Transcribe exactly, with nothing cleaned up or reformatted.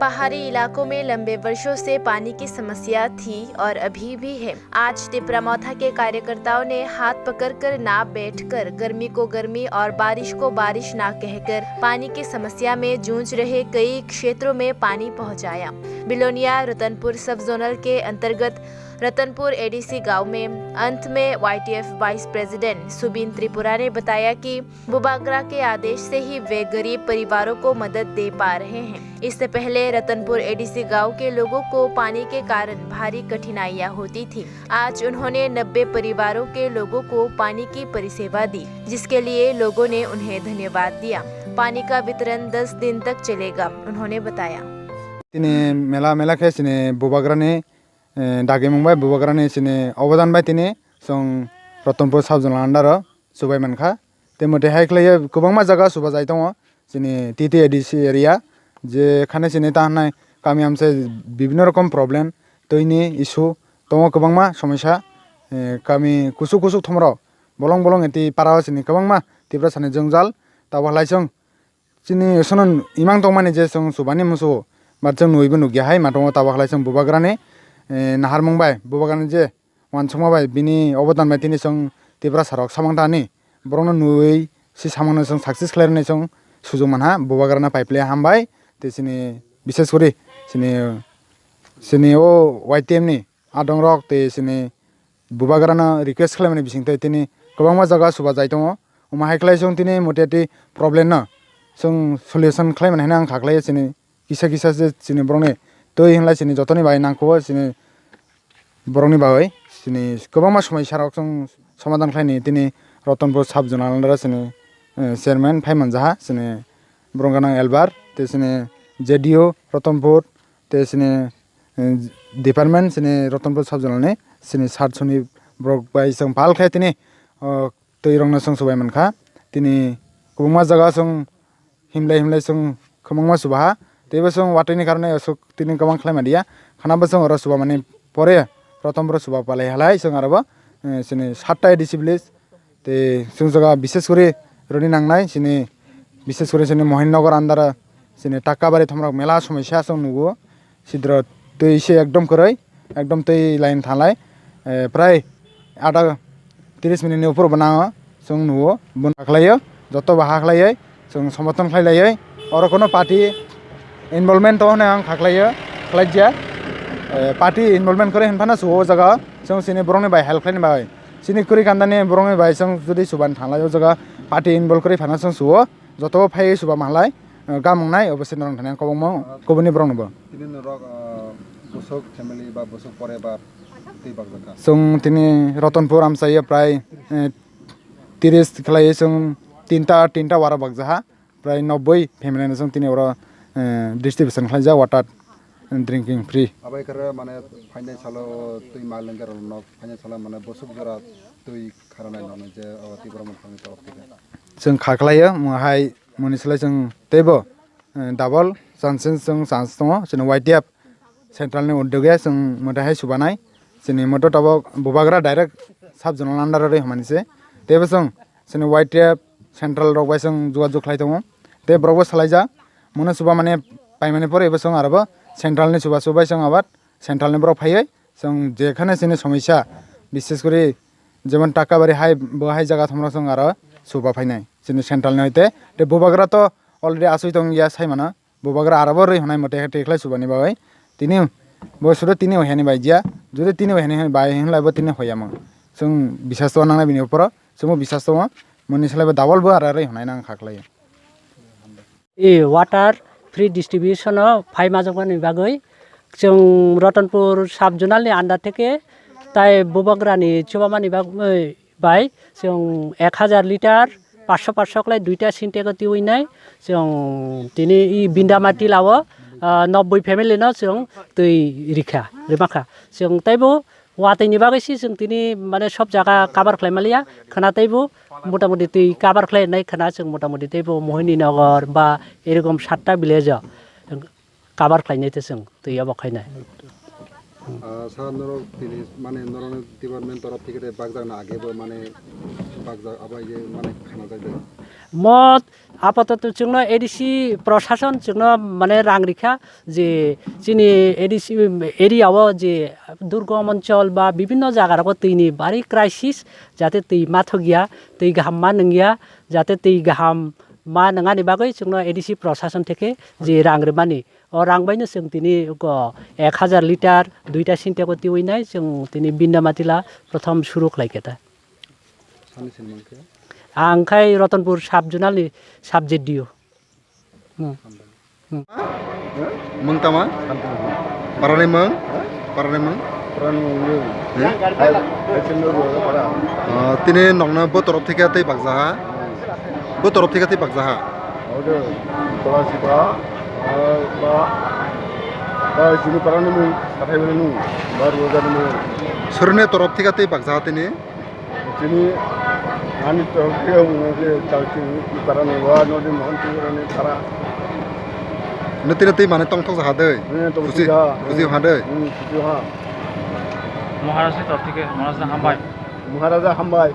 पहाड़ी इलाकों में लंबे वर्षों से पानी की समस्या थी और अभी भी है। आज तिपरा मोथा के कार्यकर्ताओं ने हाथ पकड़कर ना बैठकर गर्मी को गर्मी और बारिश को बारिश ना कहकर पानी की समस्या में जूझ रहे कई क्षेत्रों में पानी पहुंचाया। बिलोनिया रतनपुर सब जोनल के अंतर्गत रतनपुर एडीसी गांव में अंत में वाईटीएफ वाइस प्रेसिडेंट सुबिन त्रिपुरा ने बताया कि बुबागरा के आदेश से ही वे गरीब परिवारों को मदद दे पा रहे हैं। इससे पहले रतनपुर एडीसी गांव के लोगों को पानी के कारण भारी कठिनाइयां होती थी। आज उन्होंने नब्बे परिवारों के लोगों को पानी की परिसेवा दी, जिसके लिए लोगों ने उन्हें धन्यवाद दिया। पानी का वितरण दस दिन तक चलेगा, उन्होंने बताया। Tini mela mela khe chini bubagrani, eh, dagimung bai bubagrani chini obodan bai tini chwng Ratanpur sub zonal under o chubai mankha. Tei mwtai hai khlaiwi kwbangma jaga chuba jai tongo chini T T A D C area, je khani chini ta hwnai kami amchai bibinno rokom problem, twini issue tongo, kwbangma somosya, eh, kami kuchuk kuchuk thomrok bolong bolong tei para o chini kwbangma Tiprasani jwngjal. Tabuk halai chwng chini sono imang tongmani je chwng chubani muchungo, but chwng nuibo nukya hai matongo. Tabuk halai chwng bubagrani, eh, naharmung bai bubagrani je uansukma bai bini obodan bai tini chwng Tiprasa rok samung tani borokno nui si samungno chwng success khlai rwni chwng sujuk manha. Bubagrano pai pli hambai tei chini bishes kori chini, chini o Y T M ni adongrok tei chini bubagrano request khlaimani bisingtwi tini kwbangma jaga chuba jai tongo. Omo hai khlai chwng tini moteti problem no chwng solution khlaimani hwnwi ang kha khlai chini kisa kisa se chini borokni twi hwnlai chini jotoni bai nangkukgo chini borokni bagwi chini kwbangma somosya rok chwng somadan khlaini. Tini Ratanpur sub zonal under chini, eh, chairman phai manjaha chini borok gana Elbar tei chini J D O Ratanpur tei chini, eh, department chini Ratanpur sub zonal ni chini sat soni borok bai chwng pal khe tini, oh, twi rokno chwng chubai mankha. Tini kwbangma jaga chwng himlai himlai chwng kwbangma chubaha. Teibo chwng watwi ni karone aswk tini kwbang khlai manliya. Khana bo chwng oro chubamani pore Ratanpur chuba palai halai chwng aro bo, eh, chini satta A D C village. Tei chwng jaga bishes kori rwni nangnai chini, bishes kori chini Mohinnagar under o chini Takabari thomrok mela somosya chwng nugo. Sidro twi se ekdom kwrwi, ekdom twi line thalai, eh, prai ada tris minute ni upor bo nango chwng nugo. Bono khlaio, joto bo ha khlaiwi chwng somothon khlai laiwi. Oro kono party involvement tongo hwnwi ang kha khlaio, khlaijak. Eh, party involvement kwrwi hwnphano chuo o jaga chwng chini borokni bai help khlaini bagwi. Chini kwrwi kandani borokni bai chwng jodi chuban thanglai o jaga party involve kwrwi phano chwng chuo. Joto bo phaiwi chuba mahalai, eh, gamung nai, obo se norok thani ang kobongma kubuni borok no bo. Tini norok, ah, bwswk family ba bwswk pore ba twi bakjakha? Chwng tini Ratanpur amchai prai, eh, tris khlai chwng tinta, tinta wara bakjaha, prai nobboi family no chwng tini oro, eh, distribution khlaijak water, eh, drinking free. Abai khe mane phainai salo twi ma lengke rok nok phainai salo mane bwswk jora twi kharanai nokni je o Tipra Motha ni torof theke. Chwng kha khlaio, mo hai moni slai chwng teibo, eh, double chances chwng chance tongo. Chwng Y T F central ni uddog ya chwng mwtai hai chubanai. Chini moto tabok bubagra direct sub zonal under o rwi hwnmani se. Teibo chwng chini Y T F central rok bai chwng jogajog khlai tongo. Tei borok bo salaijak. Mono chuba mane paimani pore bo chwng aro bo central ni chuba chubai chwng abar central ni borok phaiwi chwng jekhane chini somosya, bishes kori jemon Takabari hai bo hai jaga thomrok chwng aro chuba phainai chini central ni hoite. Tei bubagra to already asui tong ya sai mano. Bubagra aro bo rwi hwnai mote khe twi khlai chubani bagwi. Tini bo sudo tini hoyani bai jia. Jodi tini hoyani bai hwnlai bo tini hoyamo. Chwng bisas to nangnai bini uporo. Chwngbo bisas tongo. Moni slai bo double bo aro rwi hwnai nang kha khlai. E water free distribution o phai majokmani bagwi chwng Ratanpur sub zonal ni under theke tai bubagrani chubamani bagwi bai chwng ek hajar litre, paanch sho paanch sho khlai duita Sintex o twiwi nai. Chwng tini i Bindamati lao, ah, nobboi family no chwng twi rikha, rimakha. Chwng teibo watwi ni bagwi si chwng tini mane sob jaga cover khlai maliya. Khwna teibo motamoti twi cover khlai nai khwna chwng motamoti teibo Mohini Nagar ba erokom satta village o cover khlainai tei chwng twi obo khainai. Ah, sir, norok tini, mane, norokni department torof theke tei bakjakna age bo, mane, Bakjak abo ye mane khana jak de. Mo apatot chwngno A D C prosason chwngno mane rang rikha je chini A D C area o je durgom onchol ba bibinno jaga rogo twi ni bari crisis, jate twi mathok ya, twi kaham ma nung ya, jate twi kaham ma nung ani bagwi chwngno A D C prosason theke je rang rwmani. O rang baino chwng tini go ek hajar litar duita sintex o twiwi nai chwng tini Bindamatila prothom suru khlai khe ta. Sani sin mangkhe? Ang khai Ratanpur sub zonal ni sub Z D O. Hmm. Hmm. Mung tama? Parani mung? Parani mung? Parani mung. He? Hai, hai, sini dulu, para. Ah, tini nokna bo torop thike tei bakjaha. Bo torop thike tei bakjaha. Ode, Kolasibra, ah, ba, ba, sini parani mung, sathai mung, ba, roja mung. Surne torop thike tei bakjaha tini. Chini ani to khe wngkhe chal chini para ni wa no din mohon tu ni para. Nati nati mane tongthok jaha dei. Eh, tongthok jaha. Kusi, kusi ha dei. Hmm, kusi ha. Maharaj ni torti ke, Maharaj na hambai. Maharaja hambai.